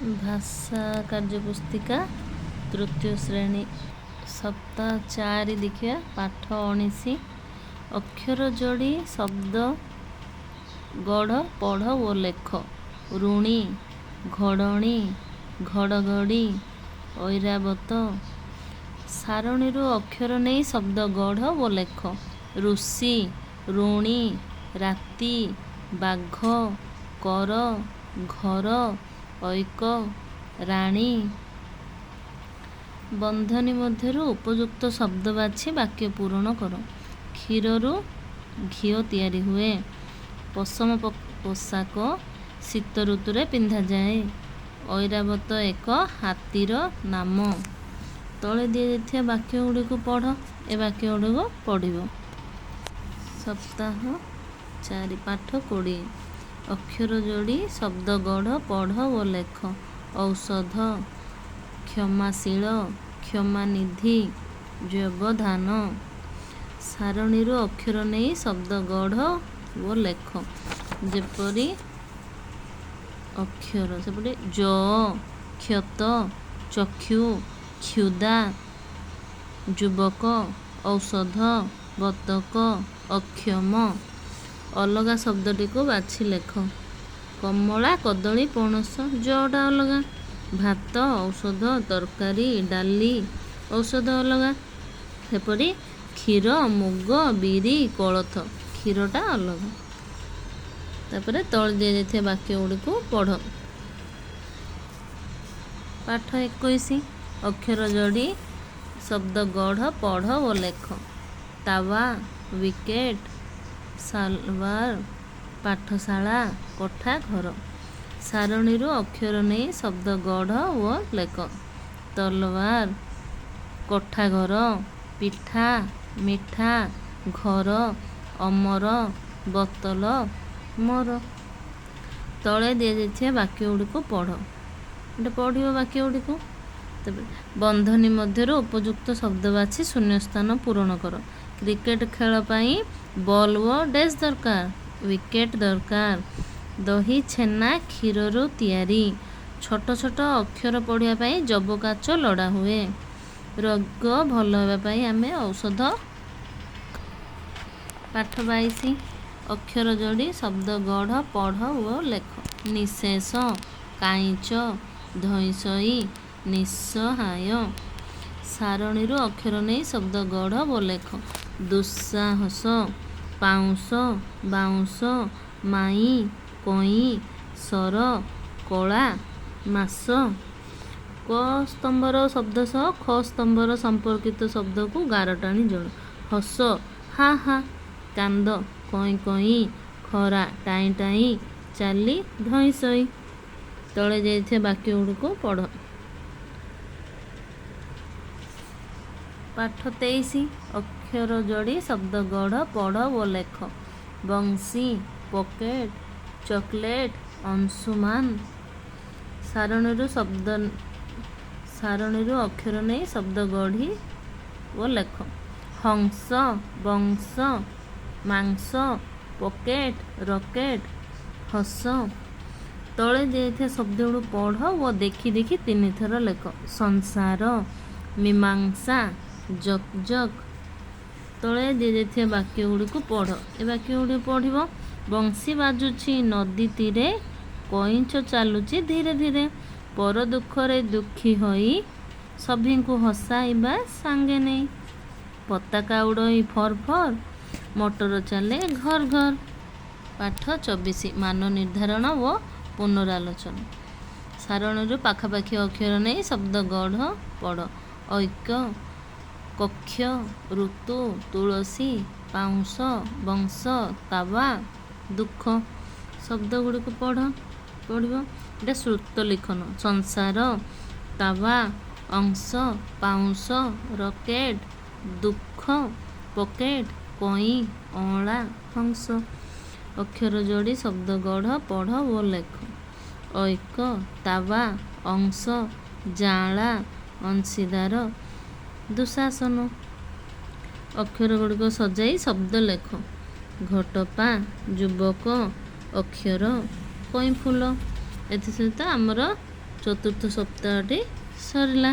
ଭାଷା କାର୍ଯ୍ୟପୁସ୍ତିକା ତୃତୀୟ ଶ୍ରେଣୀ ସପ୍ତାହ 4 ଦେଖିବା। ପାଠ 19, ଅକ୍ଷର ଯୋଡ଼ି ଶବ୍ଦ ଗଢ଼, ପଢ଼ ଓ ଲେଖ। ଋଣୀ, ଘଡ଼ଣୀ, ଘଡ଼ଘଡ଼ି, ଐରାବତ। ସାରଣୀରୁ ଅକ୍ଷର ନେଇ ଶବ୍ଦ ଗଢ଼ ଓ ଲେଖ। ଋଷି, ଋଣୀ, ରାତି, ବାଘ, କର, ଘର, ଐକ, ରାଣୀ। ବନ୍ଧନୀ ମଧ୍ୟରୁ ଉପଯୁକ୍ତ ଶବ୍ଦ ବାଛି ବାକ୍ୟ ପୂରଣ କର। କ୍ଷୀରରୁ ଘିଅ ତିଆରି ହୁଏ। ପଶମ ପୋଷାକ ଶୀତ ଋତୁରେ ପିନ୍ଧାଯାଏ। ଐରାବତ ଏକ ହାତୀର ନାମ। ତଳେ ଦିଆଯାଇଥିବା ବାକ୍ୟ ଗୁଡ଼ିକୁ ପଢ଼। ଏ ବାକ୍ୟ ଗୁଡ଼ିକୁ ପଢ଼ିବ। ସପ୍ତାହ 4, ପାଠ 20, ଅକ୍ଷର ଯୋଡ଼ି ଶବ୍ଦ ଗଢ଼, ପଢ଼ ଓ ଲେଖ। ଔଷଧ, କ୍ଷମାଶୀଳ, କ୍ଷମାନିଧି, ବ୍ୟବଧାନ। ସାରଣୀରୁ ଅକ୍ଷର ନେଇ ଶବ୍ଦ ଗଢ଼ ଓ ଲେଖ। ଯେପରି ଅକ୍ଷର ସେପଟେ ଜ, କ୍ଷତ, ଚକ୍ଷୁ, କ୍ଷୁଧା, ଯୁବକ, ଔଷଧ, ବତକ, ଅକ୍ଷମ। ଅଲଗା ଶବ୍ଦଟିକୁ ବାଛି ଲେଖ। କମଳା, କଦଳୀ, ପଣସ, ଜଟା ଅଲଗା। ଭାତ, ଔଷଧ, ତରକାରୀ, ଡାଲି, ଔଷଧ ଅଲଗା। ସେପରି କ୍ଷୀର, ମୁଗ, ବିରି, କୋଳଥ, କ୍ଷୀରଟା ଅଲଗା। ତାପରେ ତଳେ ଦିଆଯାଇଥିବା ବାକ୍ୟ ଗୁଡ଼ିକୁ ପଢ଼। ପାଠ 21, ଅକ୍ଷର ଯୋଡ଼ି ଶବ୍ଦ ଗଢ଼, ପଢ଼ ଓ ଲେଖ। ତାୱା, ୱିକେଟ୍, ସାଲୱାର, ପାଠଶାଳା, କୋଠା ଘର। ସାରଣୀରୁ ଅକ୍ଷର ନେଇ ଶବ୍ଦ ଗଢ଼ ଓ ଲେଖ। ତଲୱାର, କୋଠାଘର, ପିଠା, ମିଠା, ଘର, ଅମର, ବୋତଲ, ମୋର। ତଳେ ଦିଆଯାଇଥିବା ବାକ୍ୟ ଗୁଡ଼ିକୁ ପଢ଼। ଏଇଟା ପଢ଼ିବ ବାକ୍ୟ ଗୁଡ଼ିକୁ। ତେବେ ବନ୍ଧନୀ ମଧ୍ୟରୁ ଉପଯୁକ୍ତ ଶବ୍ଦ ବାଛି ଶୂନ୍ୟସ୍ଥାନ ପୂରଣ କର। କ୍ରିକେଟ ଖେଳ ପାଇଁ ବଲ୍ ଓ ଡ୍ୟାସ୍ ଦରକାର, ୱିକେଟ୍ ଦରକାର। ଦହି, ଛେନା କ୍ଷୀରରୁ ତିଆରି। ଛୋଟ ଛୋଟ ଅକ୍ଷର ପଢ଼ିବା ପାଇଁ ଯବକାଚ ଲୋଡ଼ା ହୁଏ। ରୋଗ ଭଲ ହେବା ପାଇଁ ଆମେ ଔଷଧ। ପାଠ 22, ଅକ୍ଷର ଯୋଡ଼ି ଶବ୍ଦ ଗଢ଼, ପଢ଼ ଓ ଲେଖ। ନିଶେଷ, କାଇଁଚ, ଧଇଁସଇଁ, ନିଃସହାୟ। ସାରଣୀରୁ ଅକ୍ଷର ନେଇ ଶବ୍ଦ ଗଢ଼ ଓ ଲେଖ। ଦୁଃସାହସ, ପାଉଁଶ, ବାଉଁଶ, ମାଇଁ, କଇଁ, ସର, କଳା, ମାସ। କ ସ୍ତମ୍ଭର ଶବ୍ଦ ସହ ଖ ସ୍ତମ୍ଭର ସମ୍ପର୍କିତ ଶବ୍ଦକୁ ଗାର ଟାଣି ଯୋଡ଼। ହସ, ହା ହା, କାନ୍ଦ, କଇଁ କଇଁ, ଖରା, ଟାଇଁ ଟାଇଁ, ଚାଲି, ଧଇଁସଇଁ। ତଳେ ଯାଇଥିବା ବାକ୍ୟ ଗୁଡ଼ିକୁ ପଢ଼। ପାଠ 23, ଅକ୍ଷର ଯୋଡ଼ି ଶବ୍ଦ ଗଢ଼, ପଢ଼ ଓ ଲେଖ। ବଂଶୀ, ପକେଟ, ଚକୋଲେଟ୍, ଅଂଶୁମାନ। ସାରଣୀରୁ ଅକ୍ଷର ନେଇ ଶବ୍ଦ ଗଢ଼ି ଓ ଲେଖ। ହଂସ, ବଂଶ, ମାଂସ, ପକେଟ, ରକେଟ, ହସ। ତଳେ ଦିଆଯାଇଥିବା ଶବ୍ଦ ଗୁଡ଼ିକୁ ପଢ଼ ଓ ଦେଖି ଦେଖି ତିନିଥର ଲେଖ। ସଂସାର, ମୀମାଂସା, ଜକ୍ ଜକ୍। ତଳେ ଦିଆଯାଇଥିବା ବାକ୍ୟ ଗୁଡ଼ିକୁ ପଢ଼। ଏ ବାକ୍ୟ ଗୁଡ଼ିକୁ ପଢ଼ିବ। ବଂଶୀ ବାଜୁଛି ନଦୀ ତୀରେ, କଇଁଛ ଚାଲୁଛି ଧୀରେ ଧୀରେ, ପର ଦୁଃଖରେ ଦୁଃଖୀ ହୋଇ ସଭିଙ୍କୁ ହସାଇବା ସାଙ୍ଗେ ନେଇ, ପତାକା ଉଡ଼ଇ ଫର୍ ଫର୍, ମଟର ଚାଲେ ଘର ଘର। ପାଠ 24, ମାନ ନିର୍ଦ୍ଧାରଣ ଓ ପୁନରାଲୋଚନା। ସାରଣୀରୁ ପାଖାପାଖି ଅକ୍ଷର ନେଇ ଶବ୍ଦ ଗଢ଼, ପଢ଼। ଐକ୍ୟ, କକ୍ଷ, ଋତୁ, ତୁଳସୀ, ପାଉଁଶ, ବଂଶ, ତାୱା, ଦୁଃଖ। ଶବ୍ଦ ଗୁଡ଼ିକୁ ପଢ଼, ପଢ଼ିବ। ଏଇଟା ଶ୍ରୁତ ଲିଖନ। ସଂସାର, ତାୱା, ଅଂଶ, ପାଉଁଶ, ରକେଟ, ଦୁଃଖ, ପକେଟ, କଇଁ, ଅଁଳା, ହଂସ। ଅକ୍ଷର ଯୋଡ଼ି ଶବ୍ଦ ଗଢ଼, ପଢ଼ ଓ ଲେଖ। ଐକ, ତାୱା, ଅଂଶ, ଯାଆଁଳା, ଅଂଶୀଦାର, ଦୁଃଶାସନ। ଅକ୍ଷର ଗୁଡ଼ିକ ସଜାଇ ଶବ୍ଦ ଲେଖ। ଘଟପା, ଯୁବକ, ଅକ୍ଷର, କଇଁଫୁଲ। ଏଥିସହିତ ଆମର ଚତୁର୍ଥ ସପ୍ତାହଟି ସରିଲା।